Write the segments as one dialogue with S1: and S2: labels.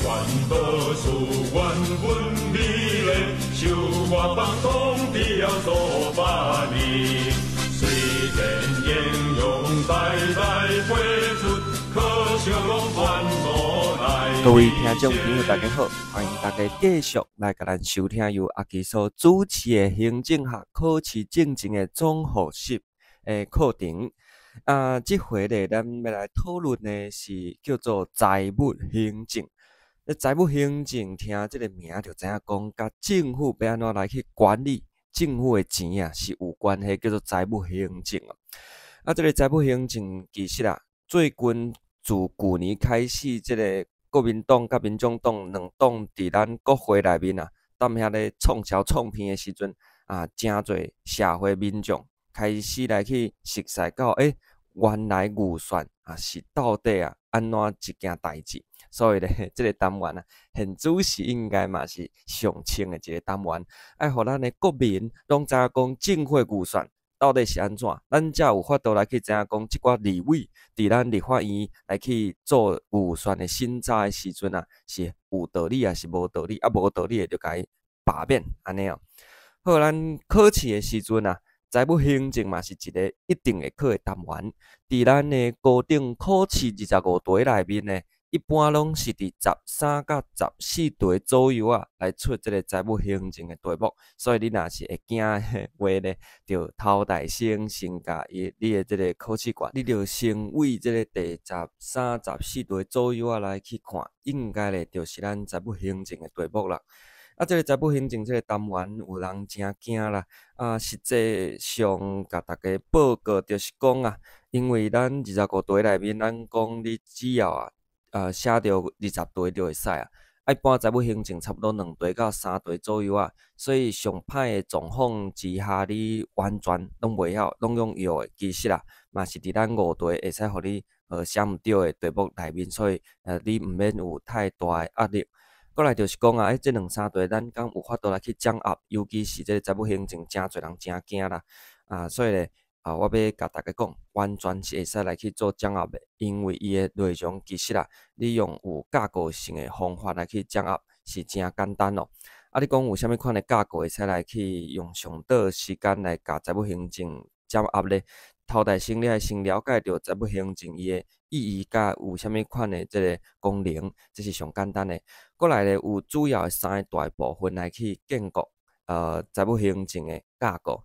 S1: 無事原本美麗，受我放縱著數百年。雖然英勇代代輩出，可惜攏全無來。
S2: 各位聽眾朋友，大家好，歡迎大家繼續來共咱收聽由阿基所主持的行政學考試進前的總複習的課程。啊，這回咧，咱欲來討論的是叫做財務行政。這財務行政聽這个名就知影講，佮政府欲按怎來去管理政府的錢啊，是有關係，叫做財務行政啊。啊，這个財務行政其實啊，最近自舊年開始，這个國民黨佮民眾黨兩黨佇咱國會內面啊，踮遐咧創潲創片的時陣啊，誠濟社會民眾開始來去熟似到，原來預算啊是到底啊按怎一件代誌，所以咧，這个單元啊，現主時應該嘛是上清的一个單元，愛予咱的國民攏知影講政府的預算到底是按怎，咱才有法度來去知影講，這寡立委佇咱立法院來去做預算的審查的時陣啊，是有道理抑是無道理？啊，無道理的就共伊罷免，按呢哦。好，咱考試的時陣啊，財務行政嘛是一个一定會考的單元。佇咱的高等考試25題內面呢，一般攏是佇13佮14題左右啊，來出這个財務行政的題目。所以你若是會驚的話呢，就頭大先先共伊你的這个考試卷，你就先為這个第13、14題左右啊來去看，應該咧就是咱財務行政的題目啦。啊，這个財務行政這个單元有人誠驚啦。啊，實際上共大家報告就是講啊，因為咱二十五題內面，咱講你只要啊，寫著20題就會使啊。啊，一般財務行政差不多兩題到三題左右啊，所以上歹的狀況之下，你完全攏袂曉，攏用藥的，其實啊，嘛是佇咱五題會使予你寫毋著的題目內面，所以你毋免有太大的壓力。過來就是講啊，這兩三題咱敢有法度來去掌握，尤其是這个財務行政，誠濟人誠驚啦。啊，所以咧，啊，我欲共大家講，完全是會使來去做掌握的，因為伊的內容其實啊，你用有架構性的方法來去掌握是誠簡單咯。啊，你講有啥物款的架構會使來去用上短時間來共財務行政掌握咧？頭代先，你愛先了解著財務行政伊的意義，佮有啥物款的這个功能，這是上簡單的。過來咧，有主要的三个大部分來去建構財務行政的架構。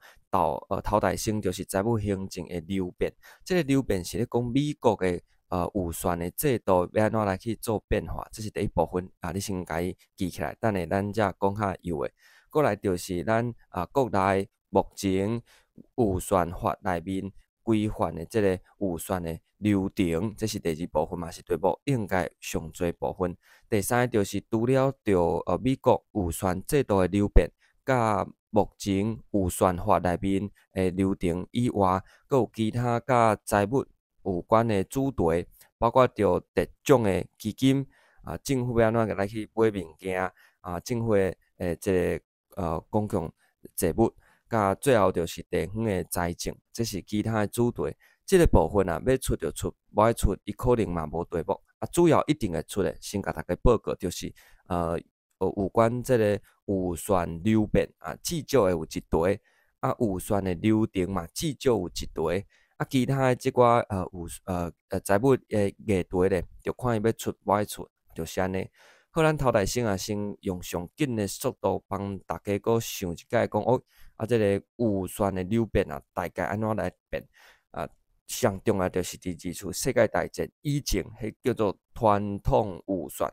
S2: 頭代先就是財務行政的流變，這个流變是咧講美國的預算的制度欲按怎來去做變化，這是第一部分啊，你先共伊記起來，等下咱才講較幼的。過來就是咱啊國內目前預算法內面規範的這个預算的流程，這是第二部分嘛，是題目應該上濟部分。第三个就是除了著美國預算制度的流變，佮目前預算法內面的流程以外，閣有其他佮財務有關的主題，包括著特種的基金啊，政府欲按怎來去買物件啊，政府的這个公共債務，佮最後就是地方的財政，這是其他的主題。這个部分啊，欲出就出，無愛出，伊可能嘛無題目。啊，主要一定會出的，先共大家報告，就是有關這个預算流變啊，至少會有一題。啊，預算的流程嘛，至少有一題。啊，其他的這寡預財務的議題咧，就看伊欲出無愛出，就是按呢。好，咱頭代先啊，先用上緊的速度幫大家閣想一擺，講哦，啊，這个預算的流變啊，大概按怎來變啊？上重要就是佇二次世界大戰以前，彼叫做傳統預算，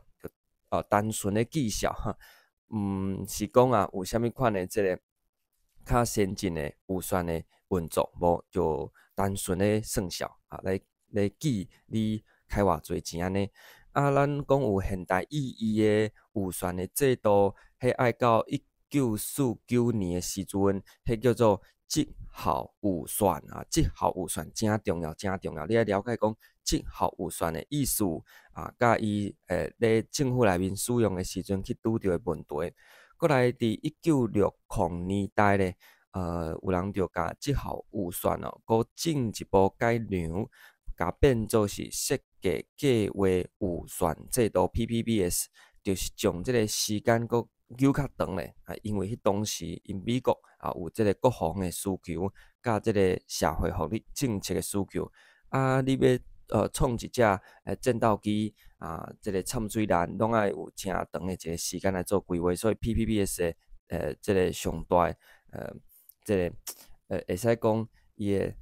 S2: 單純的計數哈，毋是講啊有啥物款的這个較先進的預算的運作，無就單純的算數啊，來來記你開偌濟錢按呢。啊，咱講有現代意義的預算的制度，彼愛到1949年的時陣，彼叫做績效預算啊，績效預算誠重要，誠重要。你愛了解講績效預算的意思啊，佮伊咧政府內面使用的時陣去拄著的問題。過來佇1960年代咧，有人就共績效預算哦，閣進一步改良，共變做是設計計畫預算制度（PPBS）。就是將這个時間閣扭較長咧，啊，因為彼當時𪜶美國啊有這个國防的需求，佮這个社會福利政策的需求，啊，你欲創一隻戰鬥機啊，這个摻水艦，攏愛有誠長的一个時間來做規劃，所以 PPPS 的這个上大的這个會使講伊的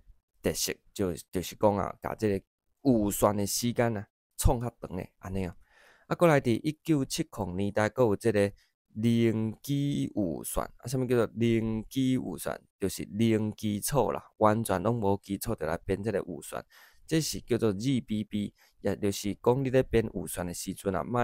S2: 特色就是講啊，共這个預算的時間啊創較長的按呢啊。啊，閣來佇1970年代，閣有這个零基預算，啊，啥物叫做零基預算？就是零基礎啦，完全攏無基礎就來編這个預算，這是叫做 ZBB，也就是講你咧編預算的時陣啊，莫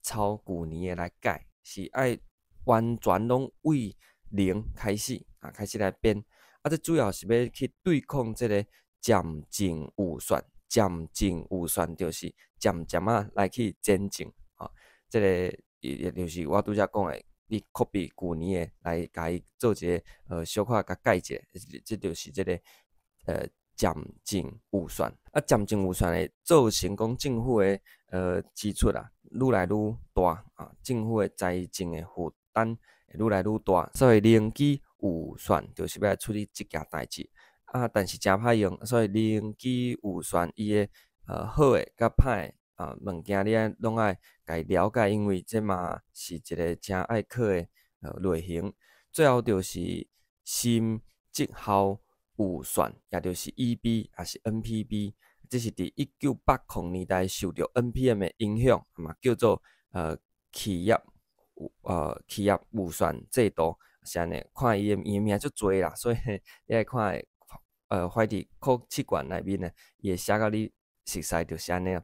S2: 抄舊年的來改，是愛完全攏對零開始啊，開始來編。啊，這主要是欲去對抗這个漸進預算，漸進預算就是漸漸仔來去前進，吼，這个也就是我拄才講的，你 copy 舊年的來共伊做一个小可共改一下，這就是這个漸進預算。啊，漸進預算會造成講政府的支出啊愈來愈大啊，政府的財政的負擔會愈來愈大，所以零基預算就是欲來處理這件代誌。啊，但是誠歹用，所以零基預算伊的好的佮歹的啊物件，你愛攏愛共伊了解，因為這嘛是一个誠愛考的類型。最後就是新績效預算，也就是 EB，抑是 NPB，這是佇1980年代受著 NPM 的影響，嘛叫做企業預算制度，是按呢。看伊的伊的名足濟啦，所以你愛看反佇考試卷內面呢，伊會寫甲你熟似就是按呢啊。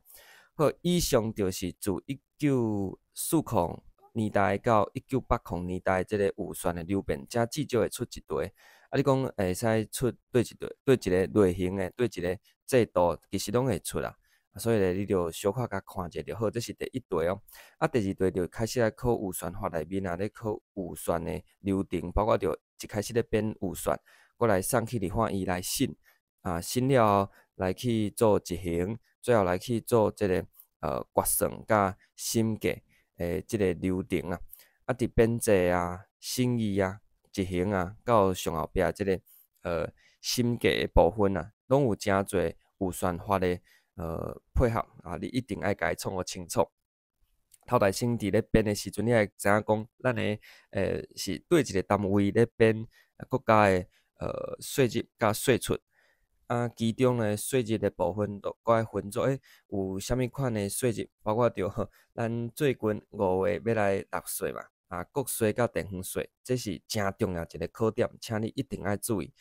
S2: 好，以上就是自1940年代到1980年代這个預算的流變，遮至少會出一題。啊，你講會使出佗一題，佗一个類型的，佗一个制度，其實攏會出啦。所以咧，你就小可共看者就好，這是第一題哦。啊，第二題就開始來考預算法內面啊，咧考預算的流程，包括著一開始咧編預算，閣來送去立法院來審，啊，審了後來去做執行，最後來去做這个決算佮審計的這个流程啊。啊，佇編制啊、審議啊、執行啊，到上後壁這个審計的部分啊，攏有誠濟預算法的配合啊，你一定愛共伊創予清楚。頭代先佇咧編的時陣，你愛知影講，咱的是佗一个單位咧編國家的稅入佮稅出。啊，其中呢稅入的部分，就閣愛分做有啥物款的稅入，包括著咱最近5月欲來納稅嘛，啊，國稅佮地方稅，這是誠重要一个考點，請你一定愛注意。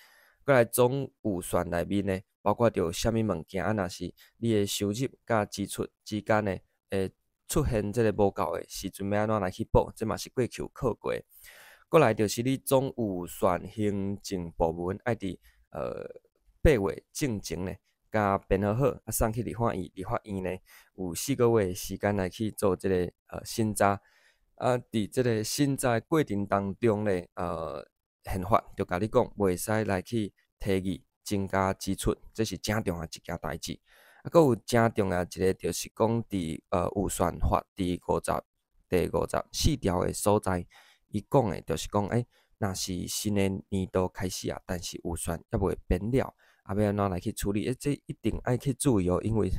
S2: 閣來總預算內面呢，包括著啥物物件，啊，若是你的收入佮支出之間呢，會出現這个無夠的時陣，欲按怎來去補？這嘛是過去有考過。閣來就是你總預算行政部門愛佇8月進前呢，共編好好，啊送去立法院，立法院呢有4個月的時間來去做這个審查。啊，佇這个審查的過程當中咧，憲法就共你講，袂使來去提議增加支出，這是誠重要一件代誌。啊，閣有誠重要一个，就是講佇預算法第54條的所在，伊講的就是講，若是新的年度開始啊，但是預算猶未編了，啊，欲按怎來去處理？這一定愛去注意哦，因為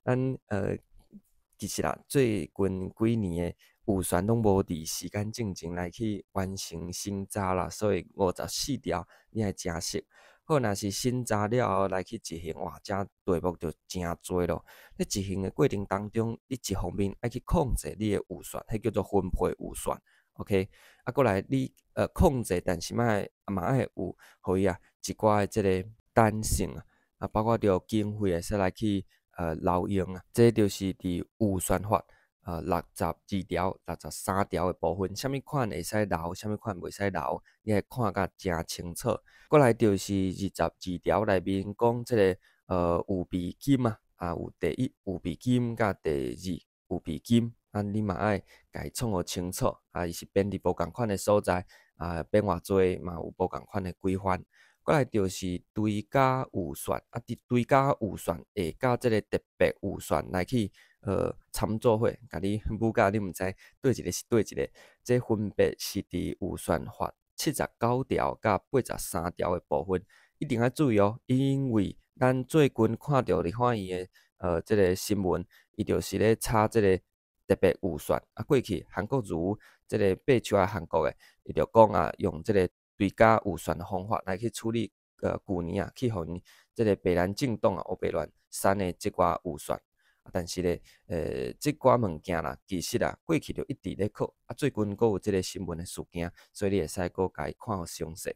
S2: 咱其實啦，最近幾年的預算攏無佇時間進前來去完成審查啦，所以54條你愛誠熟。好，若是審查了後來去執行，哇，這題目就誠濟咯。咧執行的過程當中，你一方面愛去控制你的預算，彼叫做分配預算，OK。啊，閣來你控制，但是嘛愛有予伊啊一寡的這个彈性啊，啊，包括著經費會使來去留用啊，這就是佇預算法62條、63條的部分，啥物款會使留，啥物款袂使留，你愛看甲誠清楚。閣來就是22條內面講這个預備金啊，啊有第一預備金佮第二預備金，啊你嘛愛共伊創予清楚，啊伊是編佇無仝款的所在，啊編偌濟嘛有無仝款的規範。閣來就是追加預算，啊佇追加預算會佮這个特別預算來去參做伙，共你舞甲你毋知佗一个是佗一个，這分別是佇預算法79條佮83條的部分，一定愛注意哦，因為咱最近看著立法院的這个新聞，伊就是咧炒這个特別預算。啊，過去韓國瑜這个爬樹仔韓國的，伊就講啊，用這个追加預算的方法來去處理，舊年啊，去予𪜶這个白藍政黨啊，烏白亂刪的這寡預算。但是咧，這寡物件啦，其實啊，過去就一直咧考，啊，最近閣有這个新聞的事件，所以你會使閣共伊看予詳細。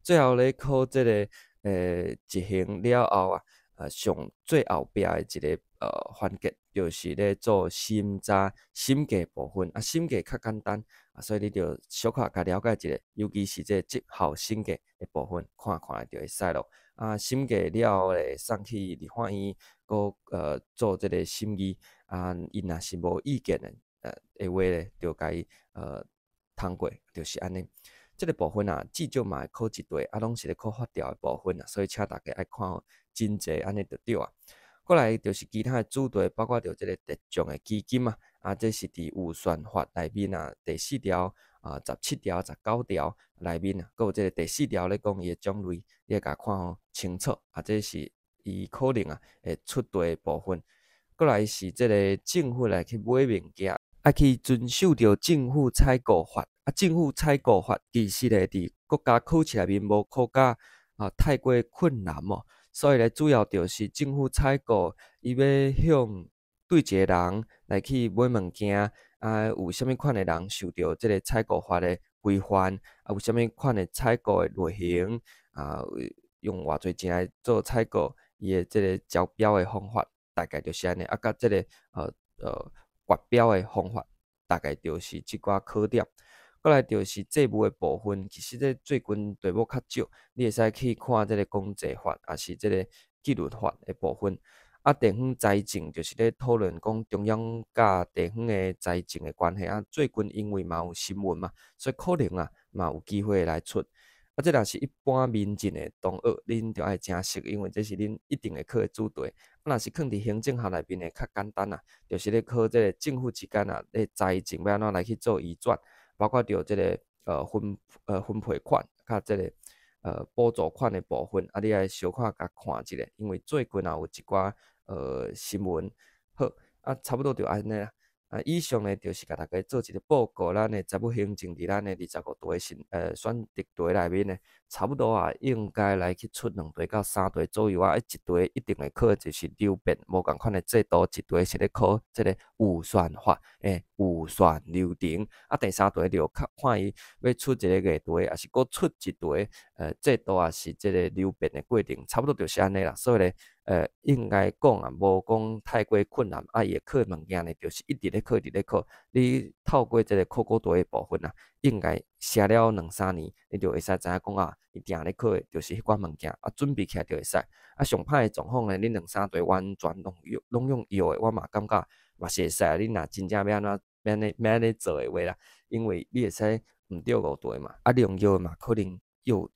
S2: 最後咧考這个，執行了後啊，上最後壁的一个環節，就是咧做審查審計部分。啊，審計較簡單，啊，所以你著小可共了解一下，尤其是這績效審計的部分，看看就會使囉。啊，審計了後會送去立法院，閣做這个審議。啊，𪜶若是無意見的，的話咧，就共伊通過，就是按呢。這个部分啊，至少嘛會考一題，啊，攏是咧考法條的部分啊，所以請大家愛看予真濟，按呢就對啊。過來就是其他的主題，包括著這个特種的基金啊，啊，這是佇預算法內面啊，第4條啊、17條、19條內面啊，閣有這个第四條咧講伊的種類，你愛共看予清楚。啊，這是伊可能啊會出題的部分。過來是這个政府來去買物件，愛去遵守著政府採購法。啊，政府採購法其實咧，佇國家考試內面無考甲啊太過困難哦。所以咧，主要就是政府採購，伊欲向佗一个人來去買物件，啊，有啥物款的人受著這个採購法的規範，啊，有啥物款的採購的類型，啊，用偌濟錢來做採購，伊的這个招標的方法，大概就是按呢。啊，佮這个決標的方法，大概就是這寡考點。過來就是債務的部分，其實這最近題目較少，你會使去看這个公債法，抑是這个紀律法的部分。啊，地方財政就是咧討論講中央佮地方的財政的關係。啊，最近因為嘛有新聞嘛，所以可能啊嘛有機會來出。啊，這若是一般民進的同學，恁著愛誠熟，因為這是恁一定會考的主題。啊，若是囥佇行政學內面的較簡單啊，就是咧考這个政府之間啊，咧財政欲按怎來去做移轉。包括著這个分配款，佮這个補助款的部分，啊，你愛小可共看一下，因為最近也有一寡新聞。好，啊，差不多就按呢啦。啊，以上呢就是共大家做一个報告，咱的財務行政佇咱的25題選選擇題內面呢，差不多啊，應該來去出兩題到三題左右啊。一題一定會考的就是流變無仝款的制度，一題是咧考這个預算法的預算流程。啊，第三題就較看伊欲出一个藝題，抑是閣出一題制度，抑是這个流變的過程，差不多就是按呢啦。所以咧，應該講啊，無講太過困難。啊，伊會考的物件呢，就是一直咧考，一直咧考。你透過這个考古題的部分啊，應該寫了兩三年，你就會使知影講啊，伊定咧考的就是彼寡物件，啊，準備起來就會使。啊，上歹的狀況呢，你兩三題完全攏用藥的，我嘛感覺嘛是會使。你若真正欲按怎欲按呢欲按呢做的話啦，因為你會使毋著五題嘛，啊，你用藥的嘛可能藥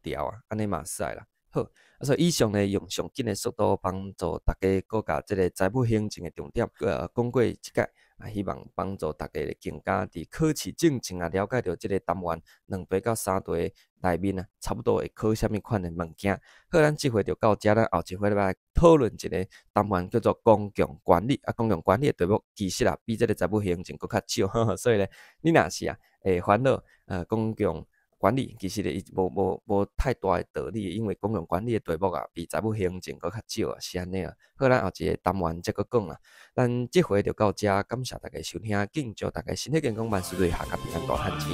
S2: 掉啊，按呢嘛使啦。好，啊，所以以上呢，用上緊的速度幫助大家閣共這个財務行政的重點，講過一擺，啊，希望幫助大家更加佇考試進前啊，了解著這个單元兩題到三題內面啊，差不多會考啥物款的物件。好，咱這回就到遮，咱後一回來討論一个單元叫做公共管理。啊，公共管理的題目其實啊，比這个財務行政閣較少，所以咧，你若是啊會煩惱公共管理，其實咧伊無太大的道理，因為公共管理的題目啊，比財務行政閣較少啊，是按呢啊。好，咱後一个單元再閣講啦。咱這回就到遮，感謝大家收聽，敬祝大家身體健康，萬事如意，闔家平安，大趁錢。